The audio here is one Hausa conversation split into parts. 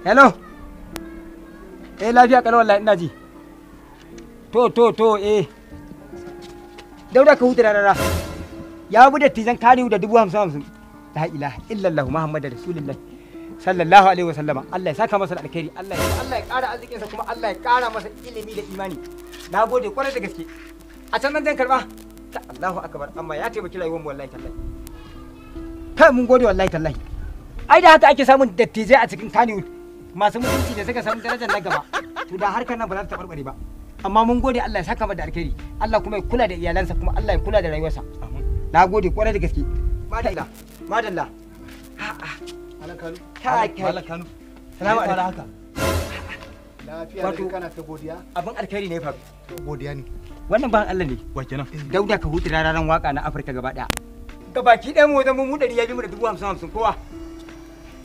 Hello. Eh, lafiya kalau wallahi, ina ji. To to to, eh. Dauda ka huta rarara. Ya bi dattijan kariyu da 50,000 50. La ilaha illallah Muhammadu Rasulullah. Sallallahu alaihi wa sallama. Allah ya saka masa da alkhairi. Allah ya ƙara arzikinsa kuma Allah ya ƙara masa ilimi da imani. Na gode kwarai da gaske. A can nan zan karba. Ta Allahu akbar, amma ya taimaki rayuwar mu wallahi tallahi. Kai, mun gode wallahi tallahi. Ai da haka ake samun dattijai a cikin Kannywood masu mutunci da suka samu darajar na gaba. To da harkar nan ba za ta tabarbare ba. Amma mun gode, Allah ya saka masa da alkhairi. Allah kuma ya kula da iyalansa kuma Allah ya kula da rayuwarsa. Na gode kwarai da gaske. Madalla. Madalla. A'a. Malam Kanu. Kai kai. Malam Kanu. Salamu Me ya faru alaikum. haka? Lafiya Wato- da kana ta godiya? Abin alkhairi ne ya faru. Godiya ne. Wannan ban Allah ne. Wa kenan? Dauda ka hutu ranar waka na Afirka gaba daya. Gabaki ɗaya mu wajen mu 100 ya bi mu da 50,000 50 kowa.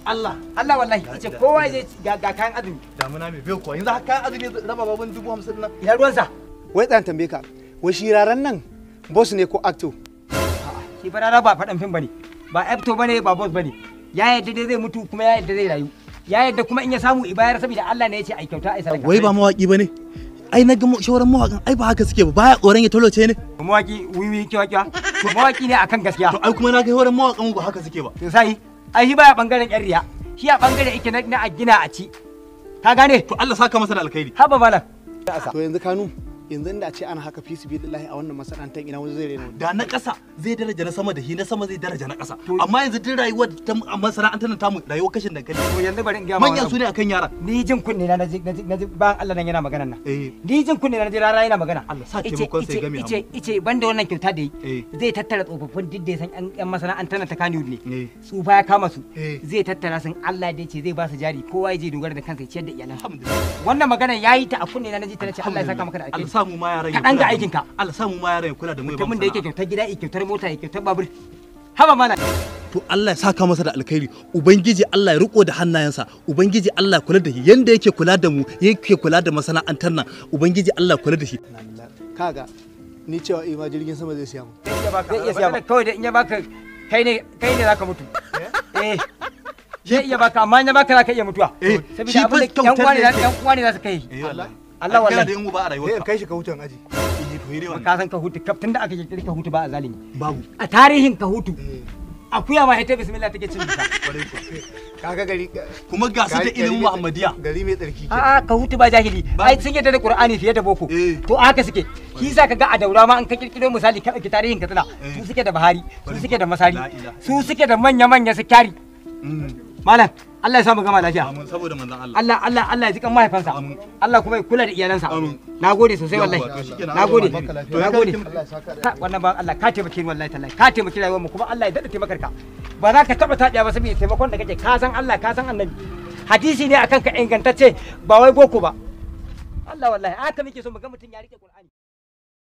Allah. Allah wallahi yace kowa zai ga kayan azumi. Damuna mai bai kuwa. Yanzu haka kayan azumi raba babun 50,000 nan. Ina ruwansa? Wai tsan tambaye ka, wai shi raran nan boss ne ko actor? A'a, shi fa rara ba faɗan fim bane. Ba actor bane, ba boss bane. Ya yadda dai zai mutu kuma ya yadda zai rayu. Ya yadda kuma in ya samu ibayar saboda Allah ne ya ce ai kyauta ai sadaka. Wai ba mawaki bane. Ai na ga shawaran mawakan ai ba haka suke ba. Baya tsoron ya talauce ne. Mawaki wiwi kiwa kiwa. Mawaki ne akan gaskiya. To ai kuma na ga shawaran mawakan ba haka suke ba. To sai ai shi baya bangaren yan riya. Shi a bangaren yake na a gina a ci. Ka gane? To Allah saka masa da alkhairi. Haba malam. To yanzu Kanu, yanzu inda a ce ana haka fi sabilillahi a wannan masana'antar, ina wani zai rena wani? Da na ƙasa zai daraja na sama da shi, na sama zai daraja na ƙasa. Amma yanzu duk rayuwar ta masana'antar nan tamu rayuwar kashin dankali. To yanzu bari in gaya ma wani Manyan abu. su ne akan yara. Ni jin kunne na naji bayan Allah nan yana magana nan. Eh. Ni jin kunne na naji rara yana magana. Allah sa Ice- taimakon sa ya ice- game Ice banda wannan kyauta da yi. Eh. Zai tattara tsofaffin duk da ya san yan masana'antar nan ta Kannywood ne. Eh. Tsufa ya kama su. Eh. Zai tattara sun Allah da ce zai ba su jari, kowa ya je dogara da kansa ya ciyar da iyalansa. Alhamdulillah. Wannan magana yayi ta a kunne na naji ta, nace Allah ya saka maka da Allah alheri. sa mu ma yaran ya Kaɗan kula ga da mu. aikinka. Allah sa mu ma yaran ya kula da mu ya ba mu Mutumin da yake sana'a. kyautar gida, ya kyautar mota, ya kyautar babur. Haba malam. To Allah ya saka masa da alkhairi. Ubangiji Allah ya riko da hannayensa. Ubangiji Allah ya kula da shi yanda yake kula da mu, yake kula da masana'antar nan. Ubangiji Allah ya kula da shi. Kaga, ni cewa ima jirgin sama zai siya mu. Zai iya siya maka kawai da in ya baka kai ne zaka mutu. Eh. Zai iya baka, amma in ya baka zaka iya mutuwa. Eh, Saboda shi abin fa da yan kyautar uwa ne da za yake. yan uwa ne za su kai. Eh wallahi. Allah Ai, kana wallahi. da yan uba a Sai in rayuwarka. kai shi ka hutan aji. Eh, to hire wannan. Ka san ka hutu kaf tunda aka kirkiri ka hutu ba a zalimi. Babu. A tarihin ka hutu Eh. akuya ma ita bismillah take cin duka. Kwarai kuwa. Kaga gari Kuma ga su da ilimin Muhammadiya. Gari mai tsarki ke. A'a, ka hutu ba jahili. Ai sun yarda da Qur'ani fiye da boko. Eh. To haka suke. Shi yasa kaga a daura ma an ka kirkiro misali ka dauki tarihin Katsina, Eh. su suke da Buhari, su suke da Masari, La ilaha su suke da manya manya su kyari. Malam, Allah ya sa mu gama lafiya. Amin saboda manzon Allah. Allah Allah Allah ya ji kan mahaifansa. Amin. Allah kuma ya kula da iyalansa. Amin. Nagode sosai Yawwa, wallahi. to shikenan, Nagode. Allah ya baka lafiya. Nagode. Allah ya saka da Ka wannan ba Allah ka taimake ni wallahi tallahi. Ka taimaki rayuwar mu kuma Allah ya dada taimakar ka. Ba za ka taba taɗiya ba saboda taimakon da kake, ka san Allah, ka san Annabi. Hadisi ne akan ka ingantacce, ba wai boko ba. Allah wallahi haka muke so mu ga mutum ya rike Qur'ani.